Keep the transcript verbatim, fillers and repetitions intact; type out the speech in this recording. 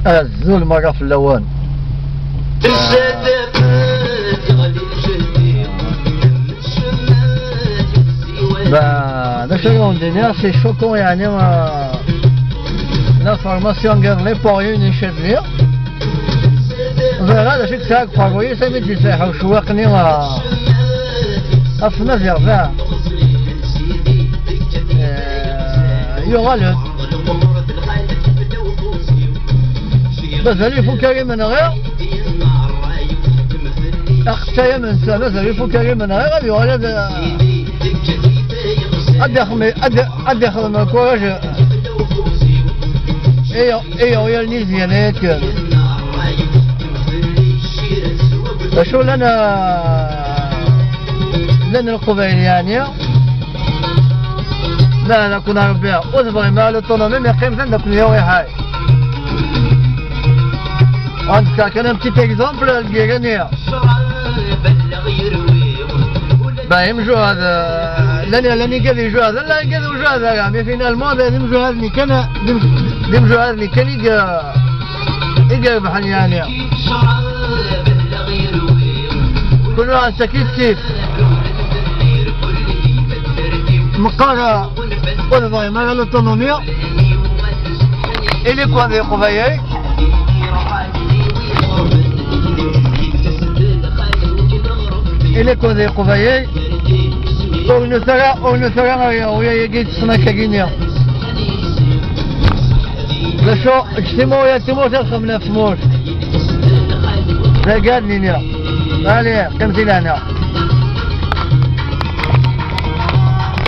Azul merra fell-awen. Ba, d acu ara wen-d-iniɣ, c'est choquant, yeɛni, euh, l'information n yiḍelli pour une icadli. Ẓriɣ d acu i yesɛa deg uqerruy-is, ami d-yesleḥ ucewwiq-nni, euh, ɣef Maziɣ, da. Euh, yuɣal-d. Mazal ifuk ar imenɣi. Aqettay amensa, mazal ifuk ar imenɣi, ad yuɣal ad, ad ixdem, ad, ad ixdem lkuraj i, i yeɣyal n izyan ay akken. D acu llan, ah, llan Leqbayel, yeɛni? Meɛna kun Rebbi ur tebɣim ara l'autonomie, mi qqim d anda kun yuɣ iḥay. Ad nefk kan un petit exemple, lgirani. Ba, imjuhad, eh, llan, llan igad ijuhaden, llan igad ur juhad ara, mais finalement, d imjuhaden kan, d im-, d imjuhaden kan i i irebḥen, yeɛni. Kunwi ass-a kif kif. Meqqar, eh, ur tebɣim ara l'autonomie. Ili-ken d Iqbayel. Ili-ken d Iqbayel. Ur nut ara, ur nut ara, ay, ay, ay, agi yeṭṭsen akka-gini. D acu, ǧǧet imura, timurt ad xemmen ɣef tmurt. D ayen ara d-nini. Allez, qqim di leɛna.